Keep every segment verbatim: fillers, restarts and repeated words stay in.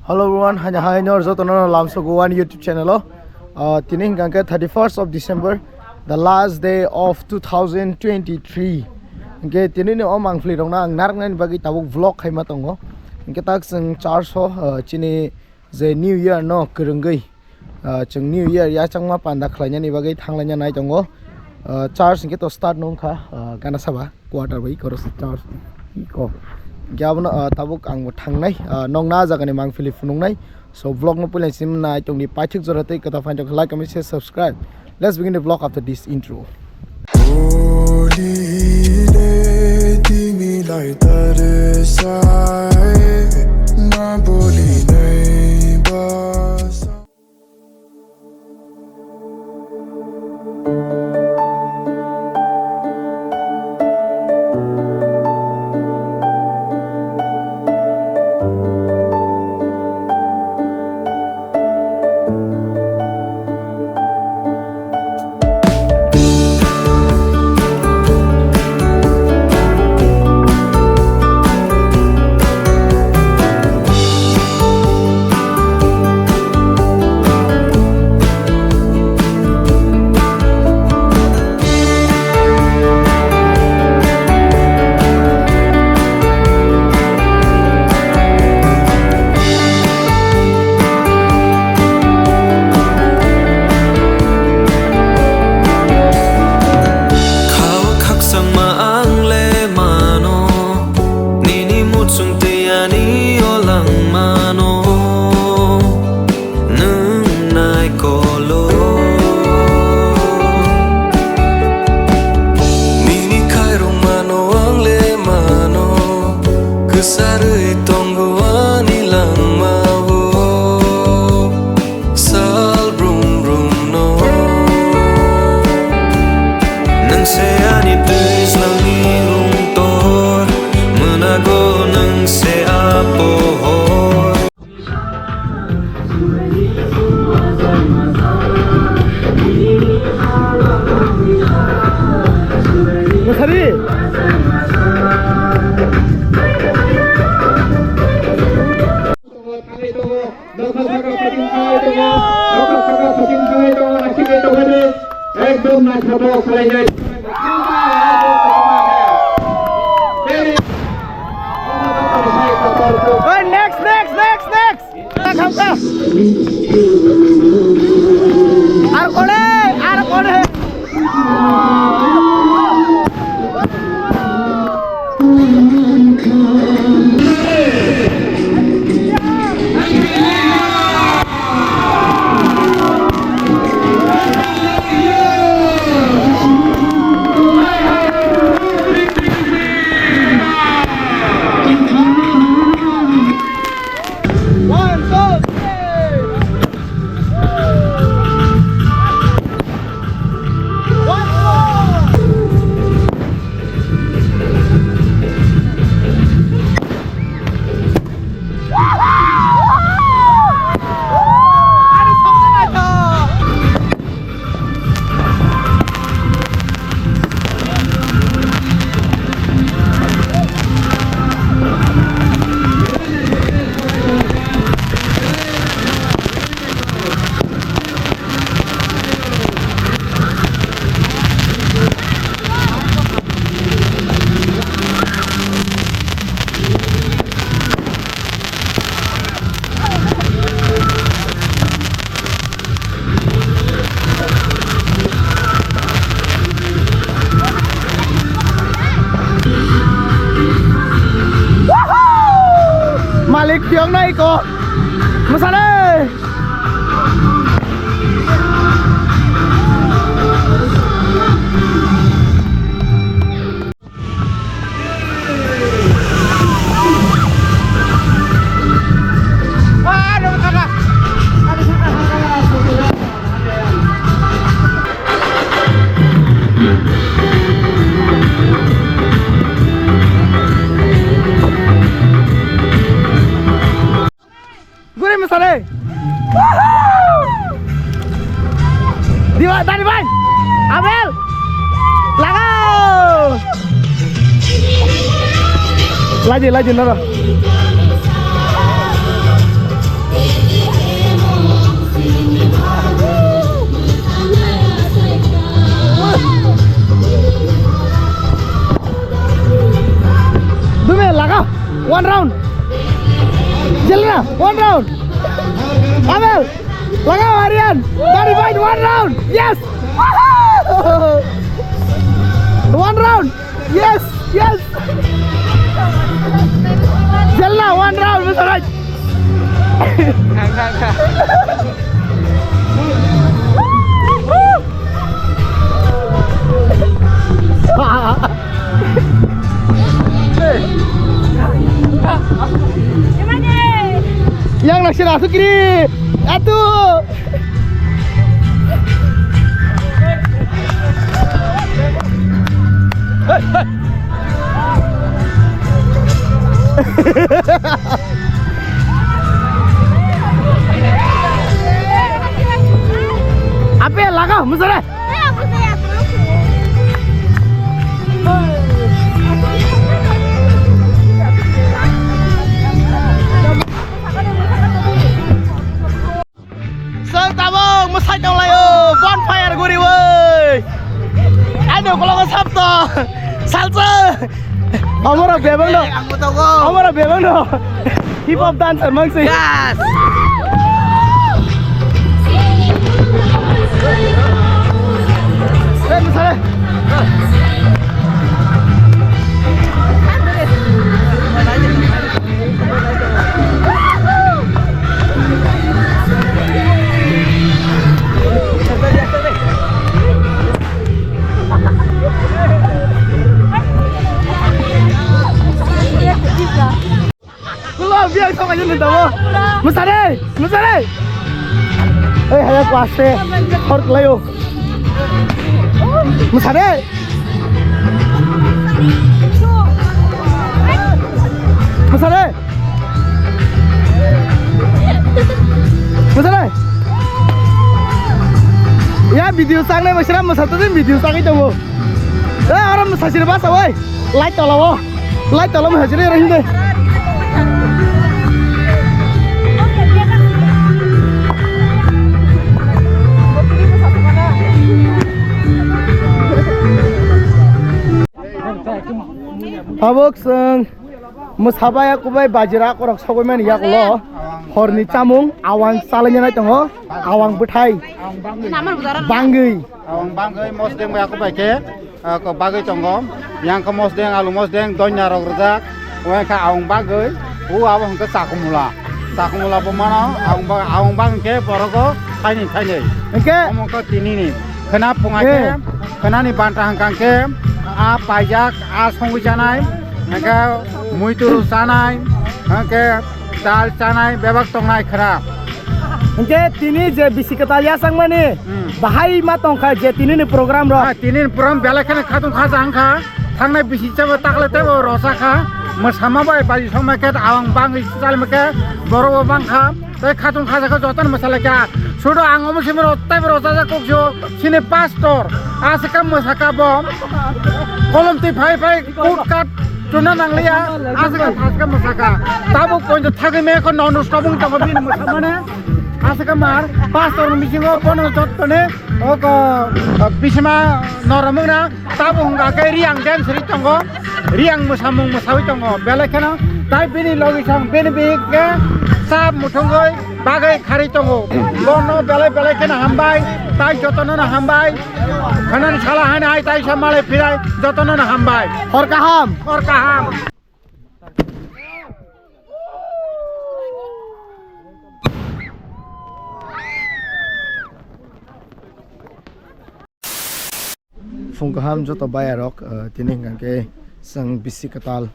Hello everyone, hai hai nor joto no lamso Goan YouTube channel o. Ah, tini hingka khe thirty-first of December, the last day of two thousand twenty-three. Hingke tini ni o mangpili rok no ang narwknani bagwi tabuk vlog khaima tongo. Hingke tak chwng church o, ah, chini je New Year no kwrwngwi, ah, chwng New Year yachangma panda khlainani bagwi thanglaina nai tongo. Ah, church hingke to start no wngkha, ah, gana saba quarter bai koro se church ko. Hingke abono, ah, tabuk ang bo thangnai, ah, nokna ah jaga ni mangpili phunuknai. So vlog no puila sim nai tongdi, paithak jora tei kwtal phainjak like, comment, share, subscribe. Let's begin the vlog after this intro. Holy le timi lai tare sai, ma boli nai basa. Khao khakchangma ang le mano, nini muchung tei ani o langmano. Nwng nai kolo. Nini khairokmano ang le mano, kwsarwi tongo ani langmao. Sal brum brum no. Nwng se ani twijlangni rungtor, mwnago nwng se a pohor. Mwsari. Ekdom naithotok khlainai. Oi, next, next, next, next. Ar kone, ar kone. One, two, three. One, two. Malik tiang na iko. Masane. Guri masale. Diwa, Dani bhai. Lagao. Laji, laji, noro. One round. Jelna, one round. Abel, lagao Aryan. Gari fight, one round. Yes. One round. Yes, yes. Jelna, one round, Mister Raj. Yang naksir atu kiri, atu. Ape laga, musare. Chwng tabuk mwsai tonglaio, bonfire guriwi. Ani ukologo sapto, salsa. Amora bebang no. Amora bebang no. Hip hop dancer mangsi. Yes. Eh, mwsale. Kulo biang sama jadi tahu. Musare, musare. Eh, haya kuase. Hor kelayo. Musare. Mwsare. Mwsare. Ya video sangnai mwsara mwsatu din video sangwi tongo. Eh, oro mwsasiri basa oi. Light tola o. Light tola mwsasiri ro hinde. Tabuk chwng mwsabai akubai bajira korok sogwi mani yakulo horni chamung awang chalaina nai tongo awang bwthai bangwi. Awang bangwi mosdeng bai akubai khe, ah, ko bagwi tongo. Yang khe mosdeng, alu mosdeng, donya rok rwjak. Wngkha awang bagwi, o abo hwnkhe chakumula. Chakumula bo mano, awang ba-, awang bangwi khe borogo thaini thaini. Hwnkhe omo wngkha tinini. Khwna phunga khe, eh, khwnani banta hwnkha khe, a paijak, a songwi chanai, hwnkhe muituru chanai, hwnkhe dal chanai, bebak tongnai khwna. Hwnkhe tini je bisi kwtal yachangmani, hmm, bahai ma tongkha je tinini program rok. Ah, tinini program belai kheno khatung khaja wngkha, thangnai bisi chabo takle tebo rosa kha, mwsama bai baji songma khe awang bangwi chalma khe borok bo bangkha. Tei khatung khajakha jotono mwsalaikha. Sudo ang omo simi rok teibo rojak kok jo sini pastor. Aswkha mwsakha bo. Kolom twi phai phai kut kat chuna nangliya. Aswkha thaswkha mwsakha. Tabuk poito thagwi mekho nono stobung tongo bini mwsamani. Aswkha mar pastor ni bisingo bono jotoni oko bisima noromwngna. Tabuk hwnkha khe Riyang dance ri tongo, Riyang mwsamung mwsawi tongo, belai kheno tai bini logi sang bini bihik khe sa muthungwi bagwi kharwi tongo. Bono belai belai kheno hambai, tai jotono no hambai. Khwnani sala haino hai tai sa malai phirai jotono no hambai. Hor kaham. Hor kaham. Phung kaham joto bayarok, eh, tini hwnkha khe chwng bisi kwtal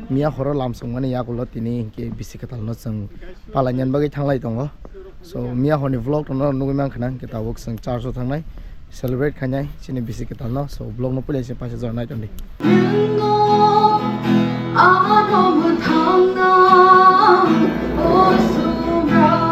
miya horo lamsongmani yagulo tini hinkhe bisi kwtalno chwng palainani bagwi thanglai tongo. So, miya horni vlog no nugwi mankha na, hinkhe tabuk chwng church o thangnai, celebrate khainai chini bisi kwtalno. So, vlog no puila se paisa jora nai tongdi. Ano mwthangna o Subrai.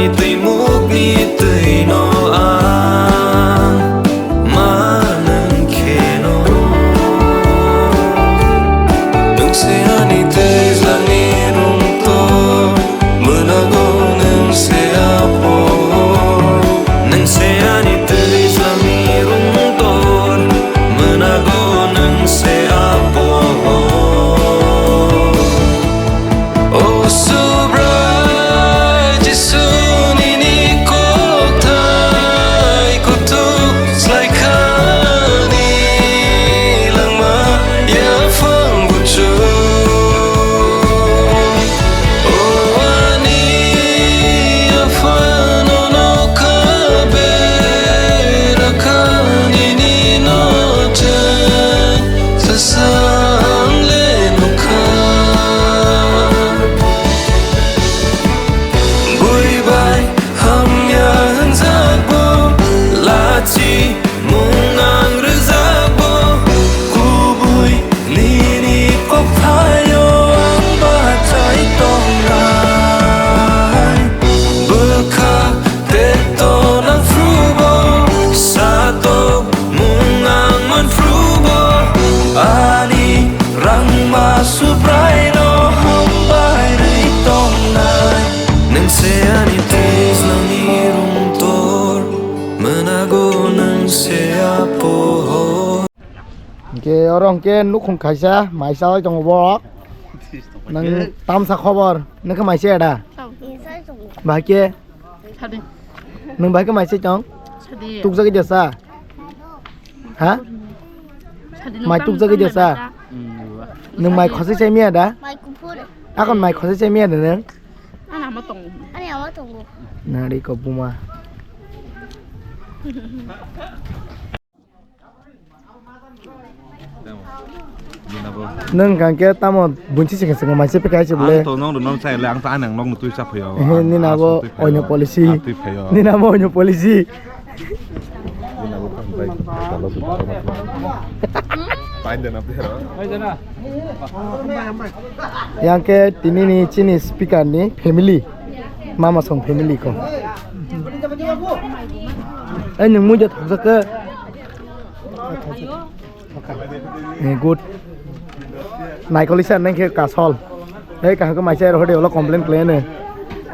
Twimukni twino ang manwng kheno. Nwng se ani twijlangni rungtor, mwnago nwng se apo. Nwng se ani twijlangni rungtor, mwnago nwng se apo. O Subrai Jisu nini kokthai kuthuk slaikhani langma yaphang buchu. O ani aphano nokha bera kha nini noche. Sasang le nukha. Bui bai hamya hwnjakbo, lachi mung ang rwjakbo, kubui nini kokthaio ang bachai tongnai. Bwkha Tei to nang phrubo, sato mung ang man phrubo, ani rangma Subraino hambai rwi tongnai. Nwng se ani twijlangni rungtor, mwnago nwng se apo. Hwnkhe oro hwnkhe nukhung kaisa mai chalai tongo borok. Nwng tamsa khobor, nwng khe mai se da? Bahai khe? Sadi. Nwng bahai khe mai se tong? Sadi. Tukjagwi jasa? Ha? Sadi. Mai tukjagwi jasa? Nwng mai khosai sai miya da? Mai kuphur. Akon mai khosai sai miya da nwng? Ani ama tongo. Ani ama tongo. Nari ko buma. Nwng hwnkhe tamo bunsi sika sika mai se pekha se bole. Ang to nong rwno sai le, ang to ani ang nokno twi cha phaio. He, nini abo oino policy. Nini abo oino policy. Yang khe tini ni chini speaker ni family. Mama song family ko. Ai nwng muijo thokjak khe. Eh, good. Naikoli sa nang khe kasol. Hei kaham khe maisa ero hode ulo complain khlai ne.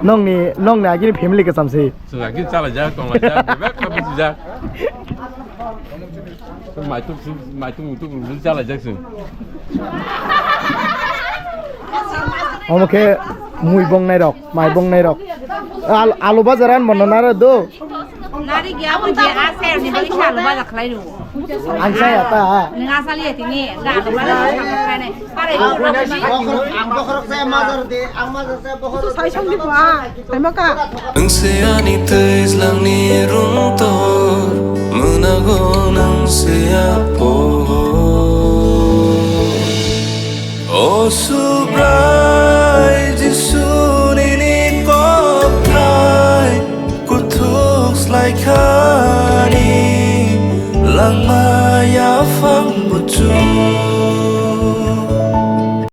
Nongni, nongni agini family kwcham se. Chwng agini chalai jak, tong lai jak, bebak kha buji jak. Maituk, maituk, muituk, muituk chalai jak chwng. Omo khe mui bong nai rok, mai bong nai rok. Al-, alu bajar an bono nara do. Nari gya bo je a ser ni bali sa alu bajar khlai rw. Ang sa ya ta. Nwng a sali ya tini, ga alu bajar sa khlai nai. Pare. Ang bokhorok saya majar de, ang majar saya bokhorok. Sai song di ba. Nwng se ani twijlangni rungtor, mwnago nwng se apo. O Subrai Jisu nini kokthai kuthuk slaikhani langma yaphang buchu.